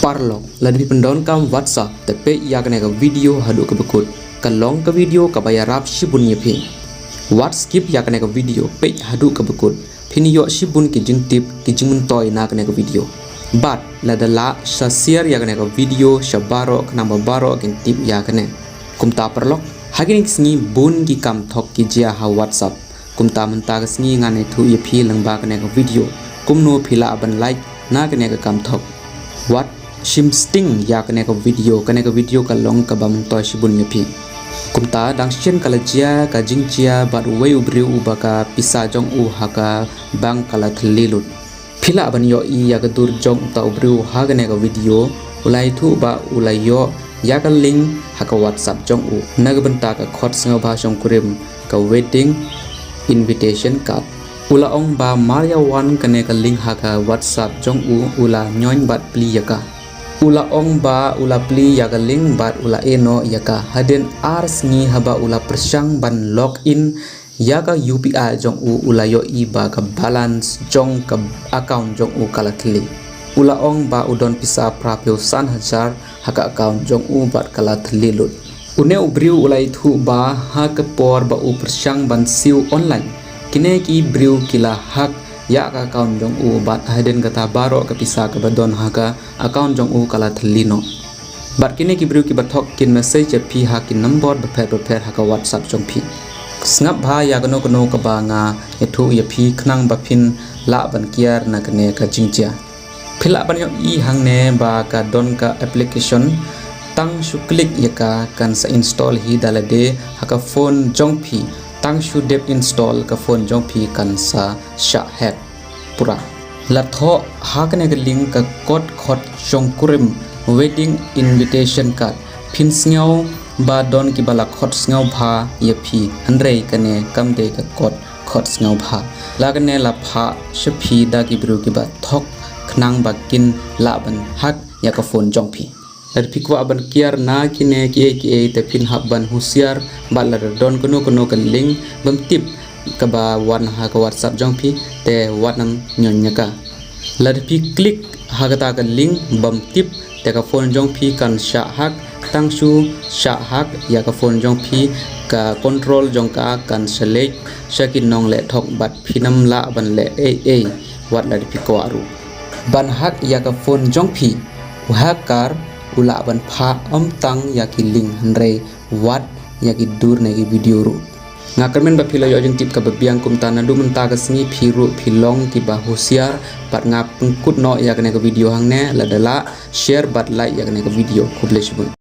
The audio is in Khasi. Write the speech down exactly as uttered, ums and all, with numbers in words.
Paralok, lada phi pyndonkam WhatsApp te peit ïa kane ka video haduh kaba kut. Ka long ka video kaba ïarap shibun ïa phi. Wat skip ïa kane ka video, peit haduh kaba kut. Phin ïoh shibun ki jingtip, ki jingmyntoi na kane ka video. Bad lada lah, sa share ïa kane ka video sha baroh khnang ba baroh kin tip ïa kane. Kumta paralok, ha kine ki sngi bun ki kam thok ki jia ha WhatsApp. Kumta mynta ka sngi ngan ïathuh ïa phi lyngba kane ka video kumno phi lah ban lait na kane ka kam thok. Wat shim sting ïa kane ka video, kane ka video ka long kaba myntoi shibun ïa phi. Kumta dang shen ka la jia ka jingjia bad uwei u briew uba ka pisa jong u ha ka bank ka la thylli lut. Phi lah ban ïohi ïa ka dur jong uta u briew ha kane ka video, u la ïathuh ba u la ïoh ïa ka link ha ka WhatsApp jong u na ka bynta ka khot sngewbha shongkurim, ka wedding invitation card. U la ong ba mar ïa wan kane ka link ha ka WhatsApp jong u, u la ñion bad plie ïa ka. U la ong ba u la plie ïa ka link bad u la ïehnoh ïa ka. Hadien ar sngi haba u la pyrshang ban log in ïa ka U P I jong u, u la ïohi ba ka balance jong ka account jong u ka la thylli. U la ong ba u don pisa phra phew san hajar ha ka account jong u bad ka la thylli lut. Une u briew u la ïathuh ba ha ka por ba u pyrshang ban siew online, kine ki briew ki la hack ïa ka account jong u bad hadien kata baroh ka pisa kaba don ha ka account jong u ka la thylli noh. Bad kine ki briew kiba thok kin message ïa phi ha ki nombor bapher bapher ha ka WhatsApp jong phi. Sngap bha ïa kano kano kaba nga ïathuh ïa phi khnang ba phin lah ban kiar na kane ka jingjia. Phi lah ban ïohi hangne ba ka don ka application, tang shu click ïa ka kan sa install hi da lade ha ka phone jong phi. Tang shu dep install ka phone jong phi kan sa shah hack pura. La thoh ha kane ka link ka kot khot shongkurim, wedding invitation card. Phin sngew ba don kiba la khot sngewbha ïa phi, hynrei kane kam dei ka kot khot sngewbha. La kane la phah sha phi da ki briew kiba thok khnang ba kin lah ban hack ïa ka phone jong phi. Lada phi kwah ban kiar na kine kiei kiei te phin hap ban husiar bad lada don kano kano ka link bym tip kaba wan ha ka WhatsApp jong phi te wat nang ñion ïa ka. Lada phi click ha kata ka link bym tip te ka phone jong phi kan shah hack, tang shu shah hack ïa ka phone jong phi, ka control jong ka kan sa leit sha ki nongleh thok bad phin ym lah ban leh ei ei wat lada phi kwah ruh. Ban hack ïa ka phone jong phi, u hacker u lah ban phah ym tang ïa ki link hynrei wat ïa ki dur ne ki video ruh. Nga kyrmen ba phi la ïoh jingtip kaba biang, kumta naduh mynta ka sngi phi ruh phi long kiba husiar bad nga pynkut noh ïa kane ka video hangne. Lada lah, share bad like ïa kane ka video. Khublei shibun.